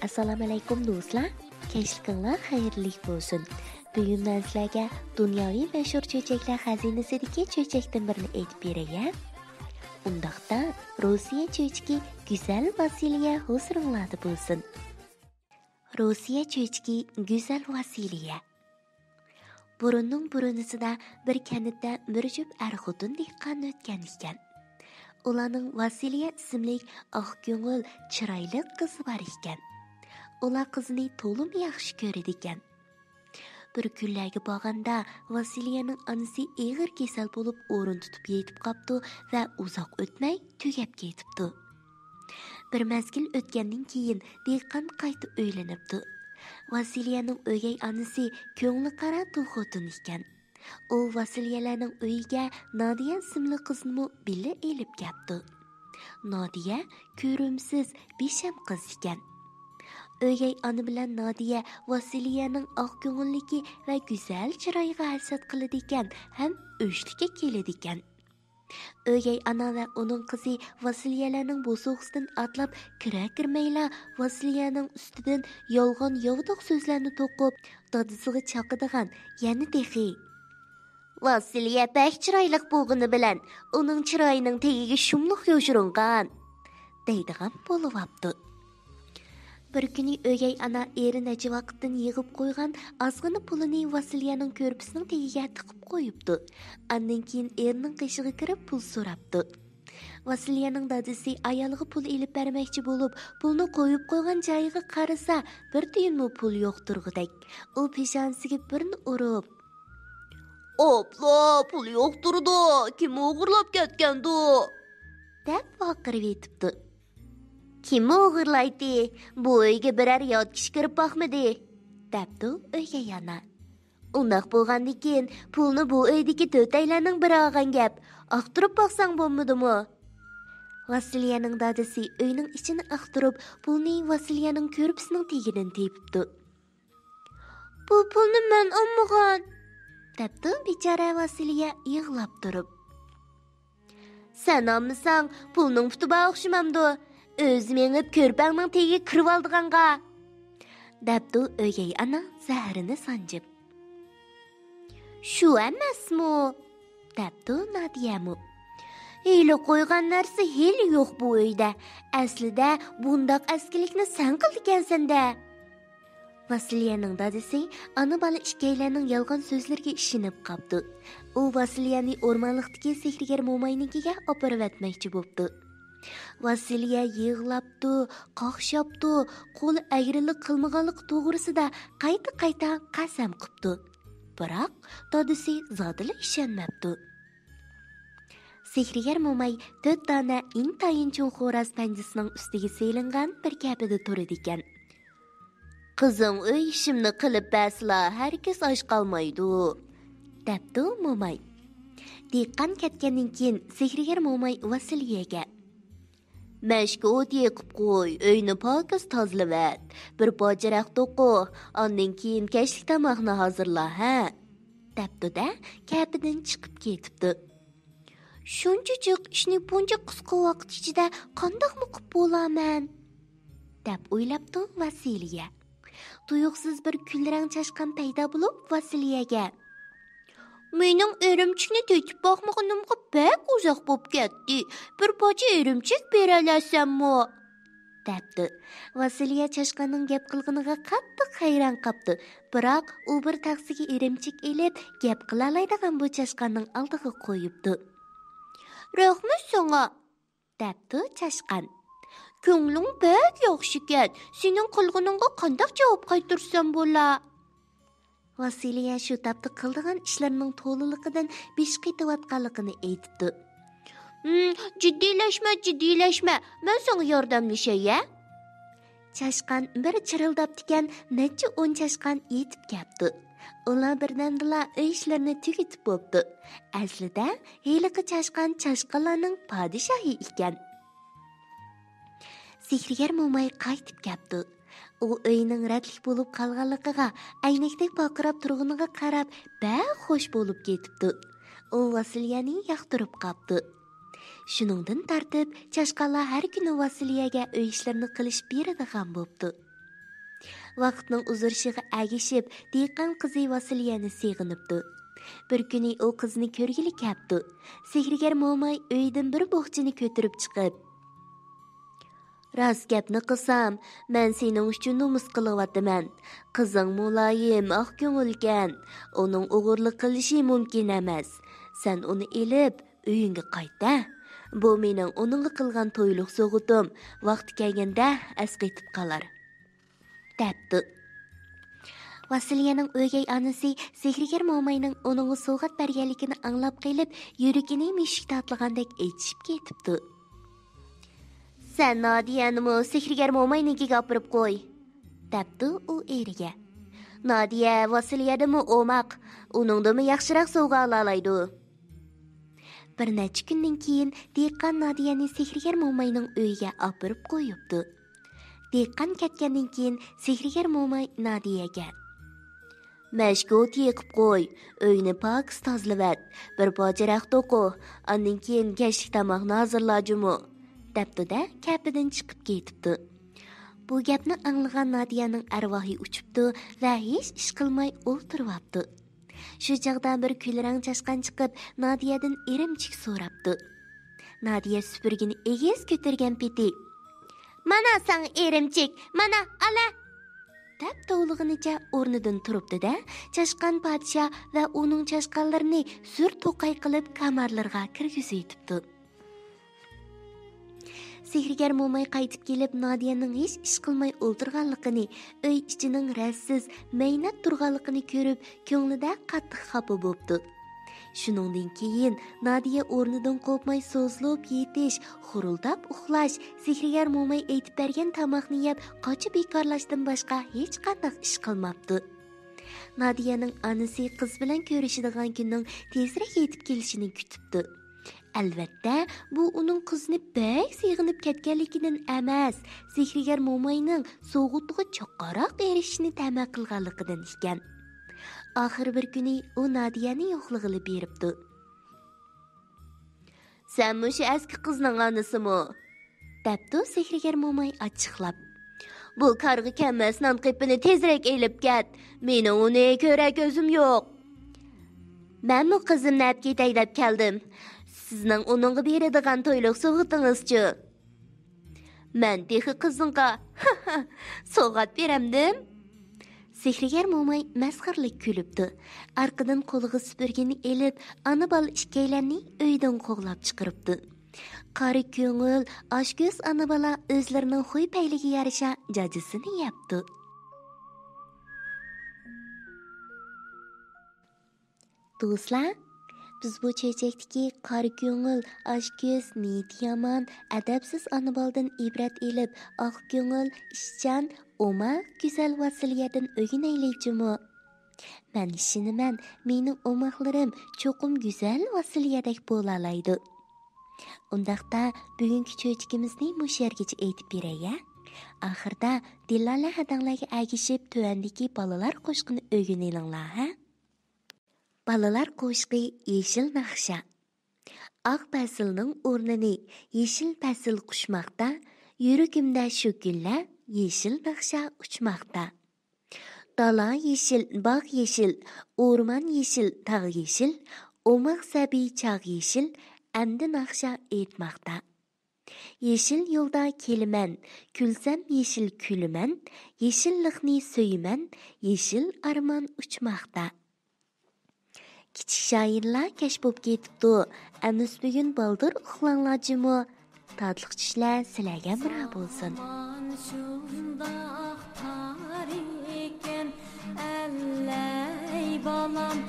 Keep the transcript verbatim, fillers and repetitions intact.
ئەسسالامۇئەلەيكۇم دوستلار، كەچلىكىڭلار خەيرلىك بولسۇن. بۈگۈن مەن سىلەرگە دۇنياۋى مەشھۇر چۆچەكلەر خەزىنىسىدىكى چۆچەكتىن بىرنى ئېيتىپ بېرەي. ئۇنداقتا، روسىيە چۆچىكى گۈزەل ۋاسىلىيە ھۇزۇرۇڭلاردا بولسۇن. روسىيە چۆچىكى گۈزەل ۋاسىلىيە. بۇرۇننىڭ بۇرۇنىسىدا بىر كەنتتە بىر جۈپ ئەر-خوتۇن دېھقان ئۆتكەن ئىكەن. ئۇلارنىڭ ۋاسىلىيە ئىسىملىك ئاق كۆڭۈل، چىرايلىق قىزى بار ئىكەن. ئۇلار قىزىنى تولىمۇ ياخشى كۆرىدىكەن. بىر كۈنلەرگە بارغاندا، ۋاسىلىيەنىڭ ئانىسى ئېغىر كېسەل بولۇپ، ئورۇن تۇتۇپ يېتىپ قاپتۇ ۋە ئۇزاق ئۆتمەي تۈگەپ كېتىپتۇ. بىر مەزگىل ئۆتكەندىن كېيىن، دېھقان قايتا ئۆيلىنىپتۇ. ۋاسىلىيەنىڭ ئۆگەي ئانىسى كۆڭلى قارا تۇل خوتۇن ئىكەن. ئۇ ۋاسىلىيەلەرنىڭ ئۆيىگە نادىيە ئىسىملىك قىزنىمۇ بىللە ئېلىپ كەپتۇ. نادىيە كۆرۈمسىز، بىشەم قىز ئىكەن. ئۆگەي ئانا بىلەن نادىيە ۋاسىلىيەنىڭ ئاق كۆڭۈللۈكى ۋە گۈزەل چىرايىغا ھەسەت قىلىدىكەن ھەم ئۆچلۈككە كېلىدىكەن. ئۆگەي ئانا ۋە ئۇنىڭ قىزى ۋاسىلىيەلەرنىڭ بوسۇغىسىدىن ئاتلاپ كىرە كىرمەيلا، ۋاسىلىيەنىڭ ئۈستىدىن يالغان ياۋىداق سۆزلەرنى توقۇپ، دادىسىغا چاقىدىغان، يەنە تېخى «ۋاسىلىيە بەك چىرايلىق بولغىنى بىلەن، ئۇنىڭ چىرايىنىڭ تېگىگە شۇملۇق يوشۇرۇنغان» دەيدىغان بولۇۋاپتۇ. بىر كۈنى ئۆگەي ئانا ئېرى نەچچە ۋاقىتتىن يىغىپ قويغان ئازغىنە پۇلىنى ۋاسىلىيەنىڭ كۆرپىسىنىڭ تېگىگە تىقىپ قويۇپتۇ. ئاندىن كېيىن ئېرىنىڭ قېشىغا كىرىپ پۇل سوراپتۇ. ۋاسىلىيەنىڭ دادىسى ئايالىغا پۇل ئېلىپ بەرمەكچى بولۇپ، پۇلنى قويۇپ قويغان جايىغا قارىسا، بىر تىيىنمۇ پۇل يوق تۇرغۇدەك. ئۇ پېشانىسىگە بىرنى ئۇرۇپ، «ئاپلا، پۇل يوق تۇرىدۇ، كىم ئوغرىلاپ كەتكەندۇ؟» دەپ ۋارقىرىۋېتىپتۇ. «كىم ئوغرىلايتتى؟ بۇ ئۆيگە بىرەر يات كىشى كىرىپ باقمىدى» دەپتۇ ئۆگەي ئانا. «ئۇنداق بولغاندىكىن، پۇلنى بۇ ئۆيدىكى تۆتەيلەننىڭ بىرى ئالغان گەپ. ئاختۇرۇپ باقساڭ بولمىدىمۇ؟» ۋاسىلىيەنىڭ دادىسى ئۆينىڭ ئىچىنى ئاختۇرۇپ، پۇلنى ۋاسىلىيەنىڭ كۆرپىسىنىڭ تېگىدىن تېپىپتۇ. «بۇ پۇلنى مەن ئالمىغان» دەپتۇ بىچارە ۋاسىلىيە يىغلاپ تۇرۇپ. «سەن ئالمىساڭ، پۇلنىڭ پۇتى بار ئوخشىمامدۇ؟ ئۆزى مېڭىپ كۆرپەڭنىڭ تېگىگە كىرىۋالىدىغانغا» دەپتۇ ئۆگەي ئانا زەھىرىنى سانجىپ. «شۇ ئەمەسمۇ؟» دەپتۇ نادىيەمۇ. «ھىيلە قويغان نەرسە ھىيلە يوق بۇ ئۆيدە. ئەسلىدە بۇنداق ئەسكىلىكنى سەن قىلىدىكەنسەن-دە.» ۋاسىلىيەنىڭ دادىسى ئانا-بالا ئىككىيلەننىڭ يالغان سۆزلىرىگە ئىشىنىپ قاپتۇ. ئۇ ۋاسىلىيەنى ئورمانلىقتىكى سېھىرگەر موماينىڭكىگە ئاپىرىۋەتمەكچى بوپتۇ. ۋاسىلىيە يىغلاپتۇ، قاقشاپتۇ، قولى ئەگرىلىك قىلمىغانلىقى توغرىسىدا قايتا-قايتا قەسەم قىپتۇ. بىراق، دادىسى زادىلا ئىشەنمەپتۇ. سېھىرگەر موماي تۆت دانە ئىنتايىن چوڭ خوراز پەنجىسىنىڭ ئۈستىگە سېلىنغان بىر كەپىدە تۇرىدىكەن. «قىزىڭ ئۆي ئىشىمنى قىلىپ بەرسىلا، ھەرگىز ئاچ قالمايدۇ» دەپتۇ موماي. دېھقان كەتكەندىن كېيىن سېھىرگەر موماي ۋاسىلىيەگە: «مەشكە ئوت يېقىپ قوي، ئۆينى پاكىز تازىلىۋەت، بىر پارچە رەخت توقۇ، ئاندىن كېيىن كەچلىك تاماقنى ھازىرلا، ھە؟» دەپتۇ-دە، كەپىدىن چىقىپ كېتىپتۇ. «شۇنچە جىق ئىشنى بۇنچە قىسقا ۋاقىت ئىچىدە قانداقمۇ قىپ بولامەن؟» دەپ ئويلاپتۇ ۋاسىلىيە. تۇيۇقسىز بىر كۈلرەڭ چاشقان پەيدا بولۇپ، ۋاسىلىيەگە: «مېنىڭ ئىرىمچىكنى تېتىپ باقمىغىنىمغا بەك ئۇزاق بوپ كەتتى. بىر پارچە ئىرىمچىك بېرەلەيسەنمۇ؟» دەپتۇ. ۋاسىلىيە چاشقاننىڭ گەپ قىلغىنىغا قاتتىق ھەيران قاپتۇ. بىراق، ئۇ بىر تەخسىگە ئىرىمچىك ئېلىپ، گەپ قىلالايدىغان بۇ چاشقاننىڭ ئالدىغا قويۇپتۇ. «رەھمەت ساڭا!» دەپتۇ چاشقان. «كۆڭلۈڭ بەك ياخشىكەن، سېنىڭ قىلغىنىڭغا قانداق جاۋاب قايتۇرسام بولا؟» ۋاسىلىيە شۇ تاپتا قىلىدىغان ئىشلىرىنىڭ تولىلىقىدىن بېشى قېتىۋاتقانلىقىنى ئېيتىپتۇ. «ھىم، جىددىيلەشمە، جىددىيلەشمە، مەن ساڭا ياردەملىشەي-يە.» چاشقان بىر چىرىلداپتىكەن، نەچچە ئون چاشقان يېتىپ كەپتۇ. ئۇلار بىردەمدىلا ئۆي ئىشلىرىنى تۈگىتىپ بوپتۇ. ئەسلىدە، ھېلىقى چاشقان چاشقانلارنىڭ پادىشاھى ئىكەن. سېھىرگەر موماي قايتىپ كەپتۇ. ئۇ ئۆيىنىڭ رەتلىك بولۇپ قالغانلىقىغا، ئەينەكتەك پارقىراپ تۇرغىنىغا قاراپ، بەك خوش بولۇپ كېتىپتۇ. ئۇ ۋاسىلىيەنى ياقتۇرۇپ قاپتۇ. شۇنىڭدىن تارتىپ، چاشقانلار ھەر كۈنى ۋاسىلىيەگە ئۆي ئىشلىرىنى قىلىشىپ بېرىدىغان بوپتۇ. ۋاقىتنىڭ ئۇزىرىشىغا ئەگىشىپ، دېھقان قىزى ۋاسىليەنى سېغىنىپتۇ. بىر كۈنى ئۇ قىزنى كۆرگىلى كەپتۇ. سېھىرگەر موماي ئۆيدىن بىر بوخچىنى كۆتۈرۈپ چىقىپ، «راست گەپنى قىلسام، مەن سېنىڭ ئۈچۈن نومۇس قىلىۋاتىمەن. قىزىڭ مۇلايىم، ئاق كۆڭۈلكەن. ئۇنىڭ ئوغرىلىق قىلىشى مۇمكىن ئەمەس. سەن ئۇنى ئېلىپ، ئۆيۈڭگە قايت-دە. بۇ مېنىڭ ئۇنىڭغا قىلغان تويلۇق سوۋغىتىم. ۋاقتى كەلگەندە ئەسقېتىپ قالار.» دەپتۇ. ۋاسىليەنىڭ ئۆگەي ئانىسى سېھىرگەر موماينىڭ ئۇنىڭغا سوۋغات بەرگەنلىكىنى ئاڭلاپ قېلىپ، يۈرىكىنى مۈشۈك تاتلىغاندەك ئېچىشىپ كېتىپتۇ. «سەن نادىيەنىمۇ سېھىرگەر موماينىڭكىگە ئاپىرىپ قوي.» دەپتۇ ئۇ ئېرىگە. «نادىيە ۋاسىليەدىنمۇ ئوماق، ئۇنىڭدىنمۇ ياخشىراق سوۋغا ئالالايدۇ.» بىر نەچچە كۈندىن كېيىن دېھقان نادىيەنى سېھىرگەر موماينىڭ ئۆيىگە ئاپىرىپ قويۇپتۇ. دېھقان كەتكەندىن كېيىن سېھىرگەر موماي نادىيەگە: «مەشكە ئوت يېقىپ قوي، ئۆينى پاكىز تازىلىۋەت، بىر پارچە رەخت توقۇ، ئاندىن كېيىن كەچلىك تاماقنى ھازىرلا جۇمۇ.» دەپتۇ-دە، كەپىدىن چىقىپ كېتىپتۇ. بۇ گەپنى ئاڭلىغان نادىيەنىڭ ئەرۋاھى ئۇچۇپتۇ ۋە ھېچ ئىش قىلماي ئولتۇرۇۋاپتۇ. شۇ چاغدا بىر كۈلرەڭ چاشقان چىقىپ، نادىيەدىن ئىرىمچىك سوراپتۇ. نادىيە سۈپۈرگىنى ئېگىز كۆتۈرگەن پېتى: «مانا ساڭا ئىرىمچىك، مانا، ئالە!» دەپ توۋلىغىنىچە ئورنىدىن تۇرۇپتۇ-دە، چاشقان پادىشاھ ۋە ئۇنىڭ چاشقانلىرىنى سۈر توقاي قىلىپ كامارلىرىغا كىرگۈزۈۋېتىپتۇ. سېھىرگەر موماي قايتىپ كېلىپ، نادىيەنىڭ ھېچ ئىش قىلماي ئولتۇرغانلىقىنى، ئۆي ئىچىنىڭ رەتسىز، مەينەت تۇرغانلىقىنى كۆرۈپ، كۆڭلىدە قاتتىق خاپا بوپتۇ. شۇنىڭدىن كېيىن نادىيە ئورنىدىن قوپماي سوزۇلۇپ يېتىش، خۇرۇلداپ ئۇخلاش، سېھىرگەر موماي ئېيتىپ بەرگەن تاماقنى يەپ، قاچا بىكارلاشتىن باشقا ھېچقانداق ئىش قىلماپتۇ. نادىيەنىڭ ئانىسى قىز بىلەن كۆرۈشىدىغان كۈننىڭ تېزرەك يېتىپ كېلىشىنى كۈتۈپتۇ. ئەلۋەتتە، بۇ ئۇنىڭ قىزنى بەك سېغىنىپ كەتكەنلىكىدىن ئەمەس، سېھىرگەر موماينىڭ سوۋغىتىغا چاققانراق ئېرىشىشنى تەمە قىلغانلىقىدىن ئىكەن. ئاخىرى بىر كۈنى ئۇ نادىيەنى يوقلىغىلى بېرىپتۇ. «سەن مۇشۇ ئەسكى قىزنىڭ ئانىسىمۇ؟» دەپتۇ سېھىرگەر موماي ئاچچىقلاپ. «بۇ كارغا كەلمەس نان قېپىنى تېزرەك ئېلىپ كەت. مېنىڭ ئۇنى كۆرەر كۆزۈم يوق.» «مەنمۇ قىزىمنى ئەپ كېتەي دەپ كەلدىم. سىزنىڭ ئۇنىڭغا بېرىدىغان تويلۇق سوۋغىتىڭىزچۇ؟» «مەن تېخى قىزىڭغا سوۋغات بېرەمدىم؟» سېھىرگەر موماي مەسخىرىلىك كۈلۈپتۇ. ئارقىدىن قولىغا سۈپۈرگىنى ئېلىپ، ئانا-بالا ئىككىيلەننى ئۆيدىن قوغلاپ چىقىرىپتۇ. قارا كۆڭۈل، ئاچكۆز ئانا-بالا ئۆزلىرىنىڭ خۇي-پەيلىگە يارىشا جاجىسىنى يەپتۇ. دوستلار، بىز بۇ چۆچەكتىكى قارا كۆڭۈل، ئاچكۆز، نىيىتى يامان، ئەدەپسىز ئانا-بالىدىن ئىبرەت ئېلىپ، ئاق كۆڭۈل، ئىشچان، ئوماق، گۈزەل ۋاسىليەدىن ئۆگىنەيلى جۇمۇ. مەن ئىشىنىمەن، مېنىڭ ئوماقلىرىم چوقۇم گۈزەل ۋاسىليەدەك بولالايدۇ. ئۇنداقتا، بۈگۈنكى چۆچىكىمىزنى مۇشۇ يەرگىچە ئېيتىپ بېرەي، ھە؟ ئاخىردا دىلالە ھەدەڭلەرگە ئەگىشىپ، تۆۋەندىكى بالىلار قوشىقىنى ئۆگىنىۋېلىڭلار، ھە؟ بالىلار قوشىقى يېشىل ناخشا. ئاق پەسىلنىڭ ئورنىنى يېشىل پەسىل قۇچماقتا، يۈرىكىمدە شۇ كۈنلەر يېشىل ناخشا ئۇچماقتا. دالا يېشىل، باغ يېشىل، ئورمان يېشىل، تاغ يېشىل، ئوماق سەبىي چاغ يېشىل، ئەمدى ناخشا ئېيتماقتا. يېشىل يولدا كېلىمەن، كۈلسەم يېشىل كۈلىمەن، يېشىللىقنى سۆيىمەن، يېشىل ئارمان ئۇچماقتا. كىچىك شائىرلار كەچ بوپ كېتىپتۇ، ئەمىسە بۈگۈن بالدۇر ئۇخلاڭلار جۇمۇ. تاتلىق چۈشلەر سىلەرگە ھەمراھ بولسۇن. زامان شۇنداق تار ئىكەن، ئەللەي بالام.